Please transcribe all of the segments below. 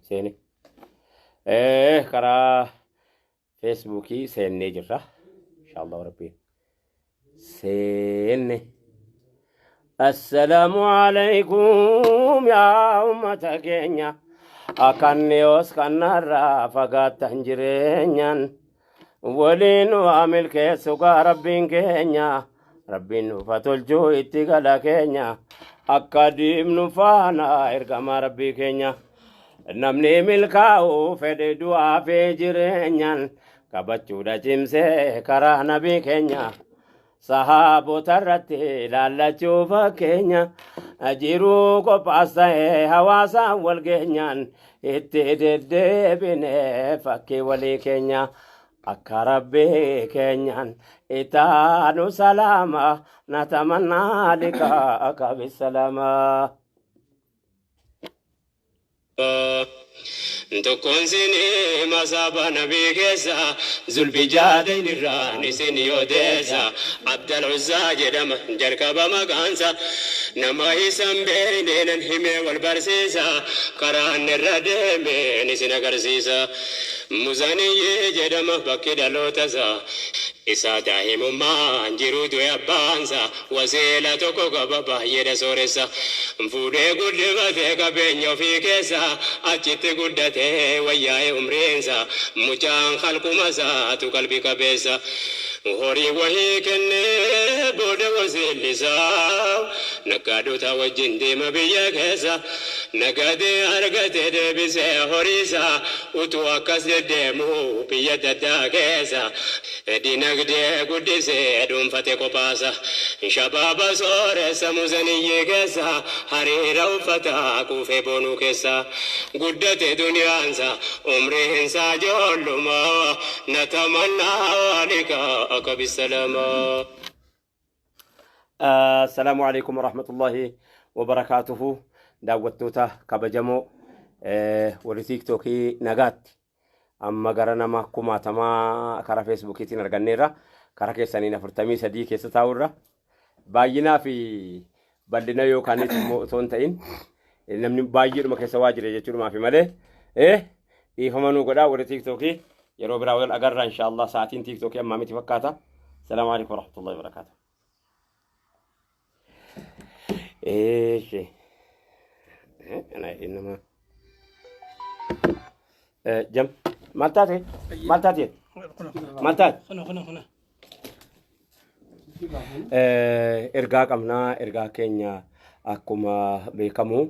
Seene. Karaa Feesbuukii seennee jirra. Inshaallah Rabbiin. Seenne. Assalaamu alaikum yaa ummata keenya. Akkan yoos kanarraa fagaattan jireenyaan. Waliin waa milkeessu gaa Rabbiin keenya. Rabbiin nuuf haa tolchuu itti gala keenya. Akka diimnu faana ergama Rabbii keenya. Namni milkaa'uu fedhe du'aa fi jireenyaan qabachuudha cimsee karaa nabii keenya. Sahaabota irratti ilaallachuu fakkeenya jiruu qophaas ta'ee hawaasaan wal geenyaan itti deddeebine fakkii walii keenya akka Rabbii keenyaan itaanu salaama natamannaa liqaaka bisalaama. Tokkoon sinii masaaba nabii keessa Zulbijaadayn irraan isin odeessa. Abdal Uzzaa jedhama jalqaba maqaansa. Nama isan beekne nan himee wal barsiisa. Karaan irra deemeen isin agarsiisa. Muzaniyyii jedhama bakki dhalootasaa. Isaa daa'imummaan jiruu du'e abbaansa. Wasiila tokko qaba baay'eedha sooressa. Fuudhee guddifatee qabeenya ofii keessa achitti guddatee wayyaa'ee umriinsa. Mucaan halkuma isaatu qalbii qabeessa. Horii wahii kennee booda wasiillisaa. Naggaadota wajjin deema biyya keessa. Nagadee argatee deebisee horiisa. Utuu akkas deddeemu biyya adda addaa keessa. Dinagdee guddisee dhuunfate kophaasa. Shabaaba sooressa Muzaniyyii keessa hariira uffata kuufee boonuu keessa. Guddate duniyaansa umriinsaa ijoolluma natamannaa liqaaka bisalaama. Assalaamu alaikum warahmatullahi wabarakaatuhu. Daawwattoota kabajamoo warri Tiiktookii nagaatti. Amma gara nama kumaatamaa karaa Feesbuukiitiin arganneerra. Karaa keessaniin 43 keessa taa'urra. Baay'inaa fi bal'ina yookaanis immoo otoo hin ta'in namni baay'eedhuma keessa waa jira jechuudhumaaf malee dhiifama nuu godhaa warri Tiiktookii yeroo biraa wal agarra inshaallah. Sa'aatiin Tiiktookii ammaa miti fakkaata. Salaamu alaikum warahmatullahi wabarakatuh. Eeshi. Ana nama. Jam. Maal taate? Maal taate? Maal taate? Kuna kuna kuna. Ergaa qabnaa. Ergaa keenya akkuma beekamu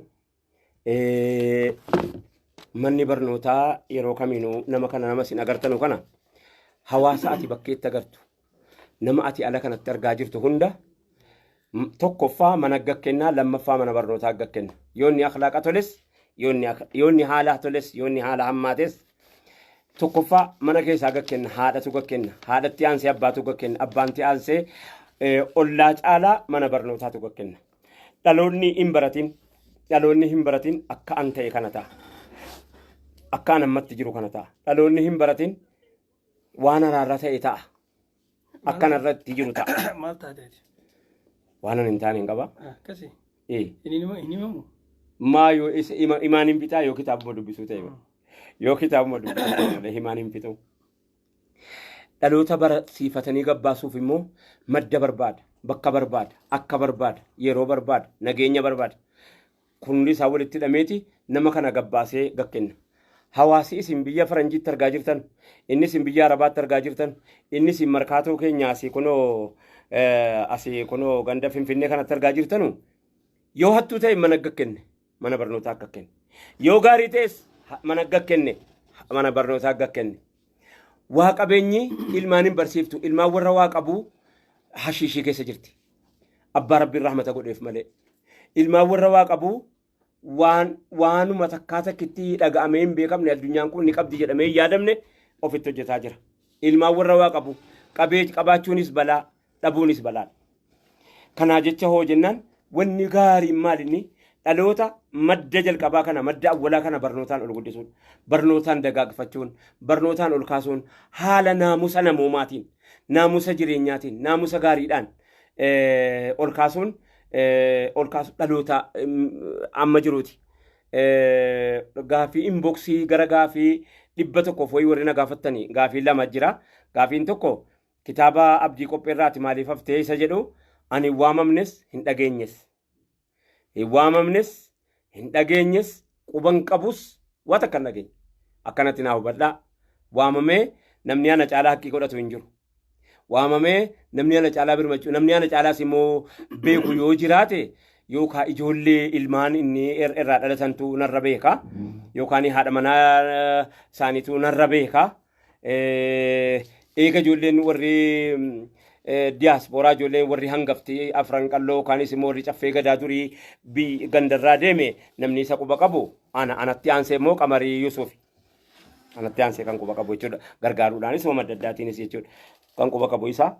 manni barnootaa yeroo kamiinuu nama kana nama isin agartanu kana hawaasa ati bakkeetti agartu nama ati ala kanatti argaa jirtu hunda tokkoffaa mana gakkennaa, lammaffaa mana barnootaa gakkenna. Yoo inni akhlaaqa toles, yoo inni haala toles, yoo inni haala hammaates, tokkoffaa mana keessaa gakkenna, haadhatu gakkenna, haadhatti aansee abbaatu gakkenna, abbaanti aansee ollaa caalaa mana barnootaatu gakkenna. Dhaloonni hin baratin, dhaloonni hin baratin akka an ta'e kana ta'a. Akka an ammatti jiru kana ta'a. Dhaloonni hin baratin waan araarra ta'e ta'a. Akka irratti jiru ta'a. Maal taateeti? Waan an hin taane hin qaba. Akkasi. Hin himamu? Maa yoo isa himaan hin fixaa yoo kitaabuma dubbisuu ta'e. Yoo kitaabuma dubbisuu ta'e malee himaan hin fixu. Dhaloota barsiifatanii gabbaasuuf immoo madda barbaada, bakka barbaada, akka barbaada, yeroo barbaada, nageenya barbaada. Kun hundi isaa walitti hidhameeti nama kana gabbaasee gakkenna. Hawaasi isin biyya faranjiitti argaa jirtan, inni isin biyya Arabaatti argaa jirtan, inni isin markaatoo keenya asii kunoo ganda Finfinnee kanatti argaa jirtanu yoo hattuu ta'e mana gakkenne, mana barnootaa akka kenne. Yoo gaarii ta'es mana gakkenne, mana barnootaa akka kenne. Waa qabeenyi ilmaan hin barsiiftu, ilmaan warra waa qabuu hashiishii keessa jirti. Abbaa Rabbiin rahmata godheef malee. Ilmaan warra waa qabuu waan waanuma takkaa takkitti dhaga'amee hin beekamne addunyaan kun ni qabdi jedhamee hin yaadamne ofitti hojjetaa jira. Ilmaan warra waa qabu qabee qabaachuunis balaa, dhabuunis balaadha. Kanaa jecha hoo jennaan wanni gaariin maal inni dhaloota madda jalqabaa kana, madda awwalaa kana barnootaan ol guddisuun, barnootaan dagaagfachuun, barnootaan ol kaasuun, haala naamusa namoomaatiin, naamusa jireenyaatiin, naamusa gaariidhaan ol kaasuun ol kaasu dhaloota amma jiruuti. Gaafii inboxii gara gaafii 100 wayii warri na gaafattanii gaafii lama jira. Gaafiin tokko kitaaba Abdii Qopheerraati maaliif haftee isa jedhu, ani hin waamamnes, hin dhageenyes. Hin waamamnes, hin dhageenyes, quban qabus, waa takka hin dhageenye. Akkanatti naa hubadhaa. Waamamee namni ana caalaa haqqii godhatu hin jiru. Waamamee namni ana caalaa birmachuu, namni ana caalaas immoo beeku yoo jiraate, yookaan ijoollee ilmaan inni irraa dhalatantu narra beeka, yookaan haadha manaa isaaniitu narra beeka. Eega ijoolleen warri diyaaspooraa, ijoolleen warri hangafti Afran Qalloo yookaanis immoo warri Caffee Gadaa durii gandarraa deeme, namni isa quba qabu ana. Anatti aansee immoo Qamarii Yusuf. Anatti aansee kan quba qabu jechuudha. Gargaaruudhaanis waan adda addaatiinis jechuudha. Kan quba qabu isa.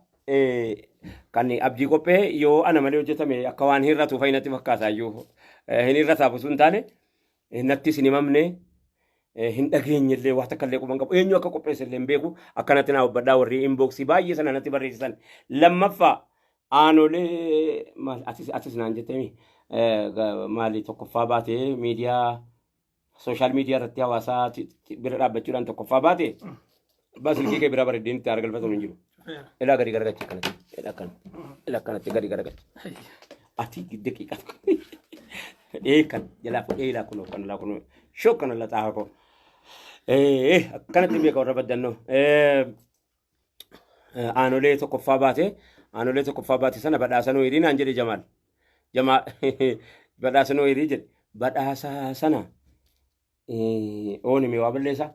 Kan Abdii Qophee yoo ana malee hojjetame akka waan hir'atu fa'i natti fakkaata iyyuu. Hin hir'ataaf osoo hin taane, nattis hin himamne, hin dhageenye illee, waa takka illee quban qabu. Eenyu akka qopheesse illee hin beeku. Akkanatti naa hubbadhaa warri inboxii baay'ee sana natti barreessisan. Lammaffaa, aanolee maal atis naan jettemi, maali, tokkoffaa baatee miidiyaa social media irratti hawaasaa bira dhaabbachuudhaan tokkoffaa baate, abbaa silkii kee bira bareeddeen itti argalfatan hin jiru. Ilaa gadi garagalchi akkanatti. Ilaa akkanatti. Ilaa akkanatti gadi garagalchi. Ati daqiiqaa tokko. Ee, kan jalaa fuudhee, ilaa kunoo kan ilaa kunoo shoo kana laxaa koo. Ee, akkanatti beeka warra baddannoo. Aanolee tokkoffaa baate, aanolee tokkoffaa baate sana badhaasa nuu hirii naan jedhe Jamaal. Jamaal badhaasa nuu hirii jedhe. Badhaasa sana oon hime waa balleessaa.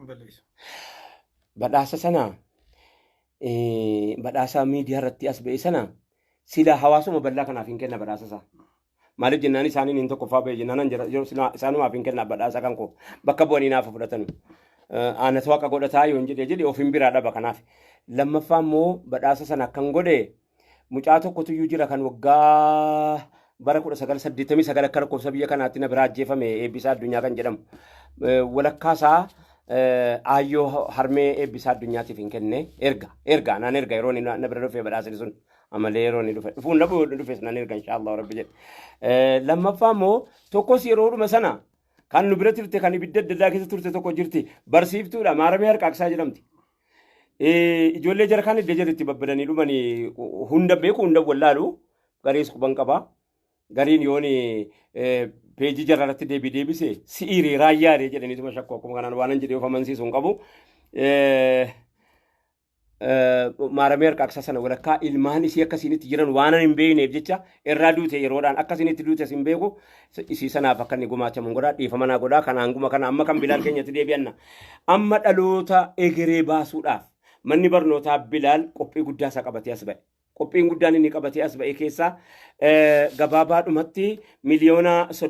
Balleessa. Badhaasa sana, badhaasa miidiyaa irratti as ba'e sana, sila hawaasuma bal'aa kanaaf hin kenna badhaasa isaa. Maaliif jennaan, isaaniin hin tokkoffaa ba'e jennaan an jira isaanumaaf hin kenna badhaasa kan koo, bakka bu'anii naaf fudhatanu. Aanatu haqa godhataa yoon jedhe jedhe of hin biraa dhaba kanaaf. Lammaffaa immoo badhaasa sana akkan godhe, mucaa tokkotu iyyuu jira kan waggaa bara 1989 akka lakkoofsa biyya kanaatti na biraa ajjeefame, Eebbisaa Addunyaa kan jedhamu. Walakkaa isaa aayyoo harmee Eebbisaa Addunyaatiif hin kenne. Erga naan erga yeroo inni na bira dhufe badhaasni sun amalee yeroo inni dhufe dhufuun dhabu dhufe nan erga, inshaallah rabbi jedhe. Lammaffaa immoo tokkos yeroodhuma sana kan nu bira turte, kan ibidda adda addaa keessa turte tokko jirti, barsiiftuudha, Maaramee Harqaaqsaa jedhamti. Ijoollee jara kan iddoo jirti babbadanii dhumanii hunda beeku, hunda wallaalu, gariis quban qaba. Gariin yoon peejii jara irratti deebii deebise si'iiree raayyaaree jedhaniituma shakku, akkuma kanaan waan hin jedhee of amansiisu hin qabu. Maaramee Harqaaqsaa sana walakkaa ilmaan isii akkasiinitti jiran waan hin beekneef jecha, irraa duute yeroodhaan akkasinitti duutes hin beeku, isii sanaaf akka inni gumaachamu godhaa, dhiifama naa godhaa. Kanaan guma kana amma kan Bilaal keenyatti deebi'anna. Amma dhaloota egeree baasuudhaaf manni barnootaa Bilaal qophii guddaa isaa qabatee as ba'e. Qophiin guddaan inni qabatee as ba'e keessaa gabaabaadhumatti miliyoona